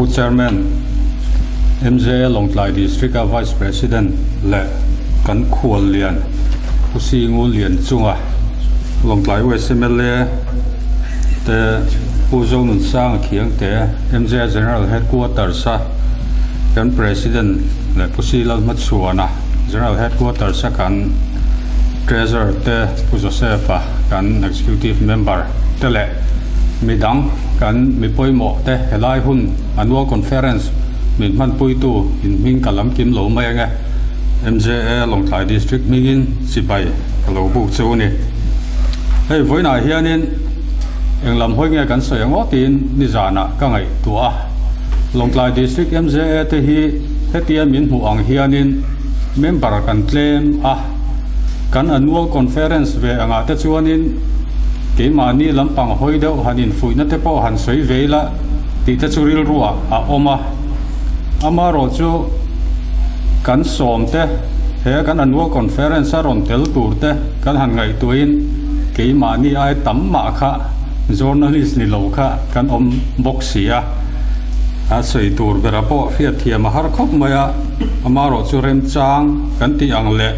Pu Chairman, MJA Lawngtlai District a Vice President leh kan khual lian Pu Singu Lian chunga Lawngtlai West mla te Pu Zonunsanga Khiang te MJA General Headquarters a kan President leh Pu Si Lalhmachhuana General Headquarters a kan Treasurer te Pu Joseph a kan Executive Member te leh midang kan mi pawimawh te helai hun Annual Conference min hmanpuitu in hming ka lam kim lo mai ange. MJA Lawngtlai District hmingin chibai ka lo buk chu ni. Hei vawiinah hianin eng lam hawi nge kan sawi ang aw tiin nizanah ka ngaihtuah a. Lawngtlai District MJA te hi hetia min hmuh ang hianin member kan tlem a. Kan Annual Conference ve angah te chuanin keimahni lampang hawi deuh han infuihna te pawh han sawi ve ila tih te chu rilruah a awm a. Amaherawhchu kan sawm te he kan Annual Conference a rawn tel tur te kan han ngaihtuahin keimahni ai tam mah kha journalist ni lo kha kan awm bawk si a. A sawi tur bera pawh hriatthiam a har khawp mai a, amaherawhchu remchang kan tih ang leh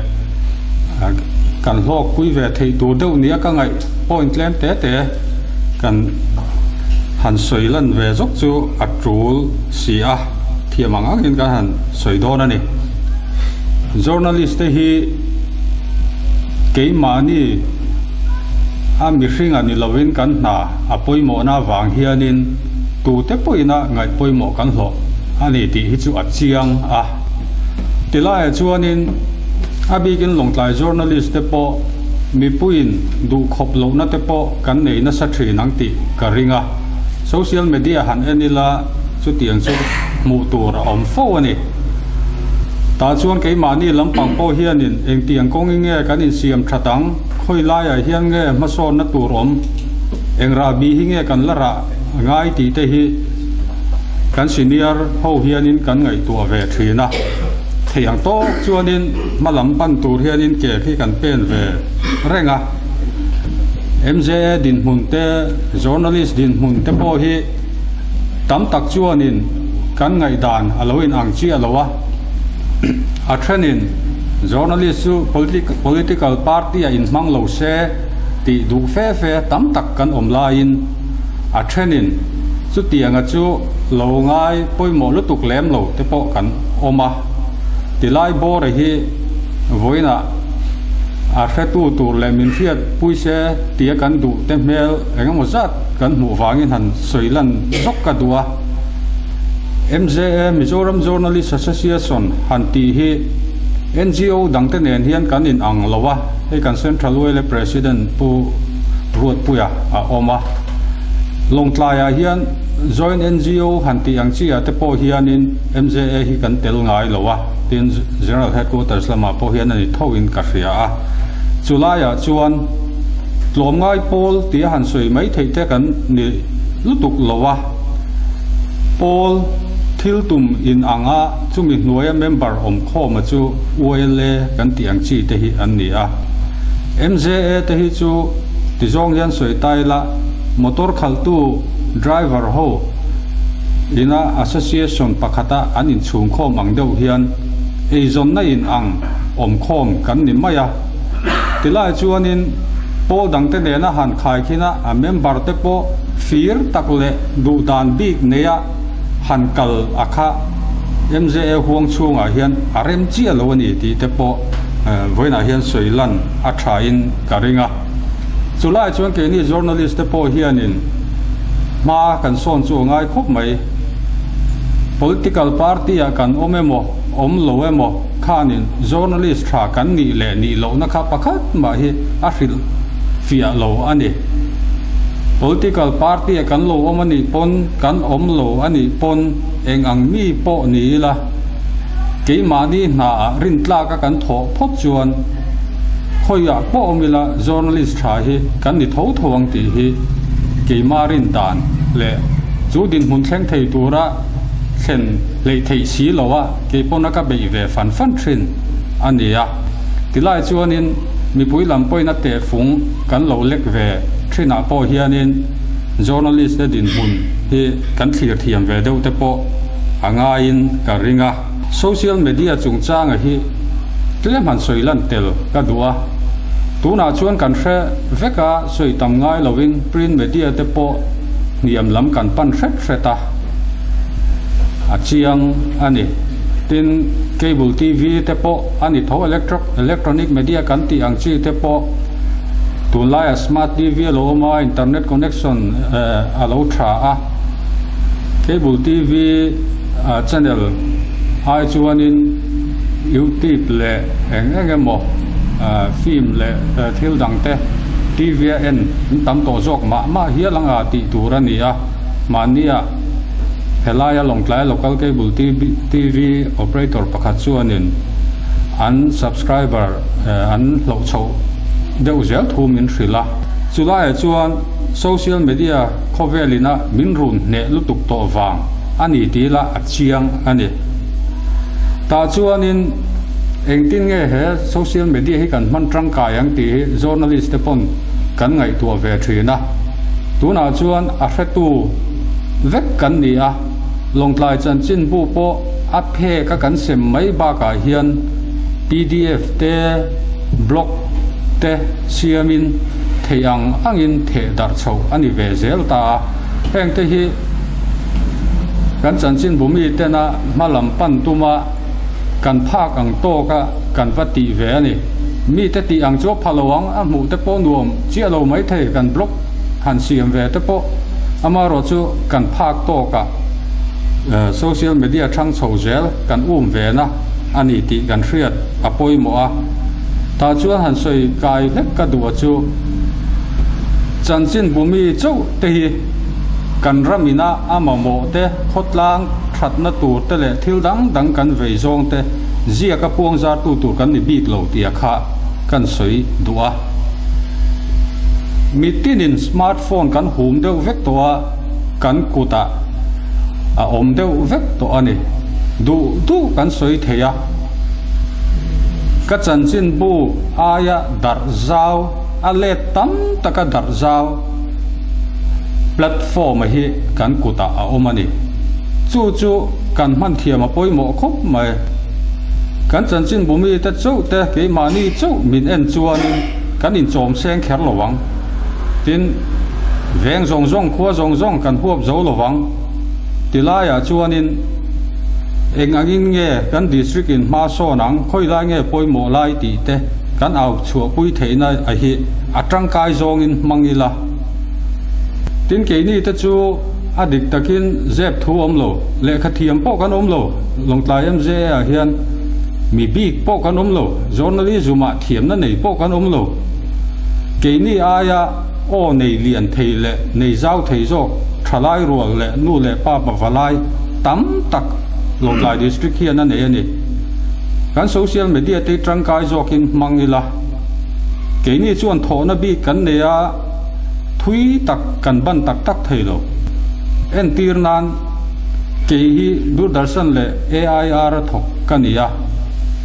kan hlawkpui ve theih tur deuh nia ka ngaih point tlem te te kan han sawi lan ve zawk chu a tul si a, thiam ang angin kan han sawi dawn a ni. Journalist te hi keimahni a mihringa ni lovin kan hna a pawimawhna avang hianin tute pawhina ngaih pawimawh kan hlawh a ni tih hi chu a chiang a. Tilaiah chuanin a bikin Lawngtlai journalist te pawh mipuiin duhkhawp lohna te pawh kan nei nasa thin ang tih ka ring a. Social media han en ila chutiang chu hmuh tur a awm fo a ni. Tah chuan keimahni lampang pawh hianin engtiang kawngin nge kan insiam that ang, khawi laiah hian nge hmasawnna tur awm, eng rahbi hi nge kan la rah ngai tih te hi kan senior ho hianin kan ngaihtuah ve thin a. Thei ang tawk chuanin hma lam pan tur hianin ke khi kan pen ve reng a. MJA dinhmun te, journalist dinhmun te pawh hi tam tak chuanin kan ngaihdan a lo inang chiah lo a. A thenin journalist chu political party a inhmang lo se tih duh fe fe tam tak kan awm laiin a thenin chutianga chu lo ngai pawimawh lutuk lem lo te pawh kan awm a. Tilai bawra hi vawiinah a hretu tur leh min hriat pui se tia kan duh te hmel eng emaw zat kan hmuh vangin han sawi lan zawk ka duh a. MJA, Mizoram Journalist Association, han tih hi NGO dangte nen hian kan inang lo a, hei kan Central YLA President Pu Ruatpuia a awm a. Lawngtlaiah hian Joint NGO han tih ang chi ah te pawh hianin MJA hi kan tel ngai lo a, tin General Headquarters lamah pawh hian a ni tho in ka hria a. Chu laiah chuan tlawmngai pawl tih a han sawi mai theih te kan ni lutuk lo a, pawl thil tum in ang a chumi hnuaia member awm khawma chu YLA kan tih ang chi te hi an ni a. MJA te hi chu tizawng hian sawi ta ila motor khalhtu driver ho ina association pakhata an inchhungkhawm ang deuh hian eizawnna in ang awmkhawm kan ni mai a. Tilai chuanin pawl dangte nena han khaikhin a, a member te pawh fir tak leh duhdan bik neia han kal a kha MJA huang chhungah hian a rem chiah lo a ni tih te pawh vawiinah hian sawi lan a thain ka ring a. Chulai chuan keini journalist te pawh hianin hma kan sawn chu a ngai khawp mai. Political party ah kan awm emaw, awm lo emaw khanin journalist tha kan nih leh nih lohna kha pakhat mah hi a hrilh fiah lo a ni. Political party ah kan lo awm a nih pawn, kan awm lo a nih pawn eng ang mi pawh ni ila, keimahni hnaah rintlaka kan thawh phawt chuan khawiah pawh awm ila journalist tha hi kan ni tho tho ang tih hi keimah rin dan leh chu dinhmun thleng thei tura thlen hleih theih si lo a keipawna ka beih ve fan fan thin a ni a. Tilai chuanin mipui lam pawhin a tehfung kan lo lek ve thinah pawh hianin journalist te dinhmun. hi kan thlir thiam ve deuh te pawh a ngaiin ka ring a. Social media chungchanga hi tlem han sawi lan tel ka duh a, tunah chuan kan hre vek a, sawi tam ngai lovin print media te pawh hniam lam kan pan hret hret a, a chiang a ni. Tin, cable TV te pawh a ni tho, electronic media kan tih ang chi te pawh tunlaiah smart TV a lo awm a, internet connection a lo tha a, cable TV channel ai chuanin youtube leh eng eng emaw film leh thil dang te TV a en an tam tawh zawk mah mah hial anga tih tur a ni a, mahnia helaia Lawngtlai Local Cable TV operator pakhat chuanin an subscriber an hloh chhoh deuh zel thu min hrilh a, chulaiah chuan social media khawvelina min run hneh lutuk tawh vang a ni tih ila a chiang a ni. Tah chuanin engtin nge he social media hi kan hman tangkai ang tih hi journalist te pawn kan ngaihtuah ve thin a. Tunah chuan a hretu vek kan ni a, Lawngtlai chanchinbu pawh a phek a kan sem mai bakah hian pdf te, blog te siamin theih ang angin theh darh chhoh a ni ve zel ta a. Hengte hi kan chanchinbu mi tena hma lam pan tuma kan phak ang tawka kan va tih ve a ni. Mite tih ang chu a pha lo ang, a hmuh te pawh nuam chiah lo maithei kan blog han siam ve te pawh amaherawh chu kan phak tawkah social media thang chho zel kan um ve na a ni tih kan hriat a pawimawh a. Tah chuan han sawi kai hlek ka duh a chu chanchinbu mi chauh te hi kan ram ina a mamawh te, khawtlang thatna tur te leh thil dang dang kan vei zawng te ziak a puang zartu tur kan ni bik lo tih a kha kan sawi duh a. Mitinin smart phone kan hum deuh vek tawh a, kan kutah a awm deuh vek tawh a ni. Duh duh kan sawi thei a. Ka chanchinbu aia darh zau a let tam taka darh zau platform-a hi kan kutah a awm a ni. Chu chu kan hman thiam a pawimawh khawp mai. Kan chanchinbu mite chauh te keimahni chauh min en chuanin kan inchawm seng kher lo ang. Tin, veng zawng zawng, khua zawng zawng kan huap zo lo vang. Tilaiah chuanin eng angin nge kan district in hma sawn ang, khawi lai nge pawimawh lai tih te kan au chhuahpui theihna a hi a tangkai zawngin hmang ila. Tin, keini te chu a dik takin zep thu awm lo, lehkha thiam pawh kan awm lo, Lawngtlai MJA ah hian mi bik pawh kan awm lo, journalism ah thiamna nei pawh kan awm lo. Keini aia aw nei lian thei leh nei zau thei zawk thalai rual leh nu leh pa pavalai tam tak Lawngtlai District hian a nei a ni. Kan social media te tangkai zawkin hmang ila. Keini chuan thawhna bik kan nei a, thui tak kan ban tak tak thei lo. Entir nan kei hi Doordarshan leh AIR a thawk ka ni a,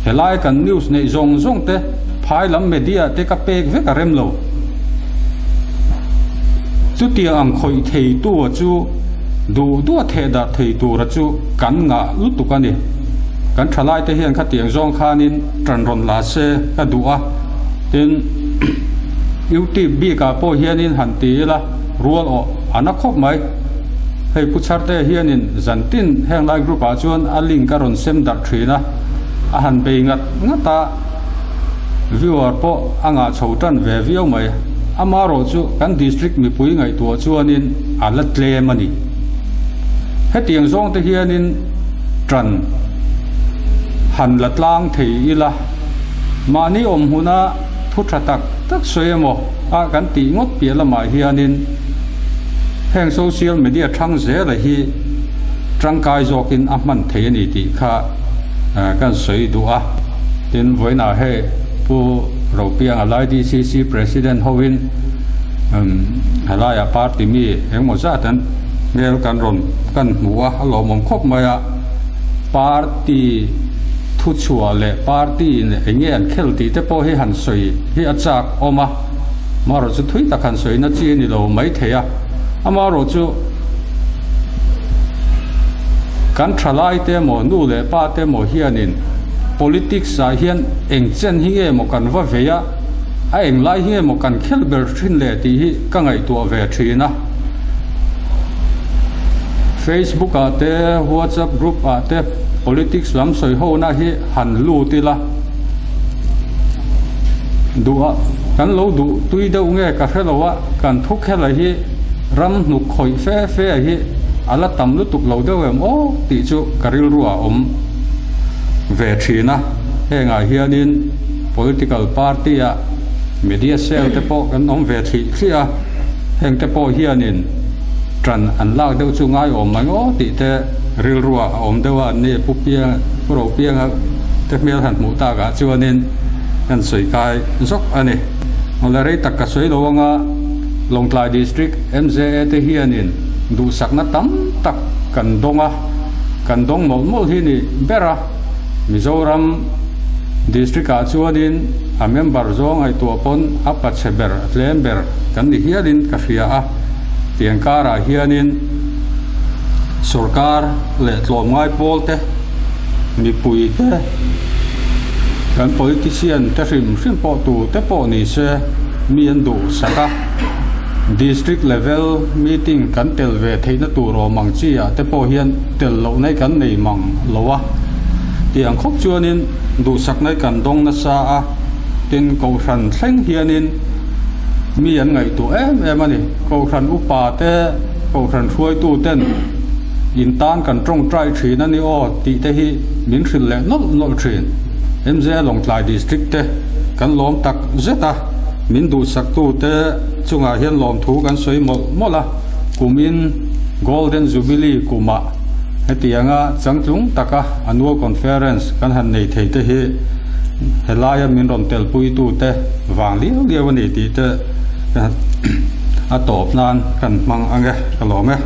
helai kan news neih zawng zawng te phai lam media te ka pek vek a rem lo. Chutiang ang khawih thei tua chu duh duh a theh darh thei tura chu kan ngah lutuk a ni. Kan thalai te hian khatiang zawng khanin tan rawn la se ka duh a, tin YouTube bikah pawh hianin han ti ila rual awh a na khawp mai. Hei Pu Chharte hianin zantin heng lai group ah chuan a link a rawn sem darh thin a, a han bei ngat ngat a, viewer pawh a ngah chho tan ve viau mai. Amaherawh chu kan district mipui ngaihtuah chuanin a la tlem a ni. Hetiang zawng te hianin tan han la tlang thei ila, mahni awm hmuna thu tha tak tak sawi emaw a kan tih ngawt piah lamah hianin heng social media thang zela hi tangkai zawkin a hman thei a ni tih kha kan sawi duh a. Tin, vawiinah hei Pu Ropianga Lai DCC President hovin helaiah party mi engemaw zat an hmel kan rawn kan hmu a, a lawmawm khawp mai a. Party thuchhuah leh party in eng nge an khel tih te pawh hi han sawi hi a chak awm a, amaherawh chu thui tak han sawi na chi a ni lo mai thei a, amaherawh chu. Kan thalaite emaw nu leh pa te emaw hianin politics ah hian eng chen hi nge maw kan va vei a, a eng lai hi nge maw kan khelh ber thin le tih hi ka ngaihtuah ve thin a. Facebook ah te WhatsApp group ah te politics lam sawi hona hi han lut ila duh a, kan lo duh tui deuh nge ka hre lo a, kan thu khela hi ram hnuk khawih fe fe a hi a la tam lutuk lo deuh em aw tih chu ka rilru ah awm ve thin a, hengah hianin political party ah media cell te pawh kan awm ve thlih thlih a, heng te pawh hianin tan an lak deuh chu ngai awm mai aw tih te rilru ah a awm deuh a, an ni Pu Pianga Pu Ropianga te hmel han hmuh tak ah chuanin kan sawi kai zawk a ni. Awle rei tak ka sawi lo anga Lawngtlai District MJA te hianin duhsakna tam tak kan dawng a, kan dawng mawlh mawlh hi ni ber a, Mizoram District ah chuanin a member zawng ngaihtuah pawn a pachhe ber a tlem ber kan ni hialin ka hria a, tiang karah hianin sorkar leh tlawmngai pawl te, mipui te, kan politician te hrim hrim pawh tu te pawh ni se mi an duhsak a. District level meeting kan tel ve theihna tur awm ang chi ah te pawh hian tel loh nai kan nei mang lo a. Tiang khawp chuanin duhsak nai kan dawng nasa a, tin Kohhran thleng hianin mi an ngaihtuah em em a ni. Kohhran upa te, Kohhran hruaitu ten in tan kan tawngtai thin a ni aw tih te hi min hrilh leh nawlh nawlh thin. MJ Lawngtlai District te kan lawm tak zet a. Min duhsaktute chungah hian lawmthu kan sawi mawlh mawlh a, kumin Golden Jubilee kumah hetianga changtlung taka Annual Conference kan han nei thei te hi helaia min rawn telpuitute vang liau liau a ni tih te a tawp nan kan hmang ang e, ka lawm e.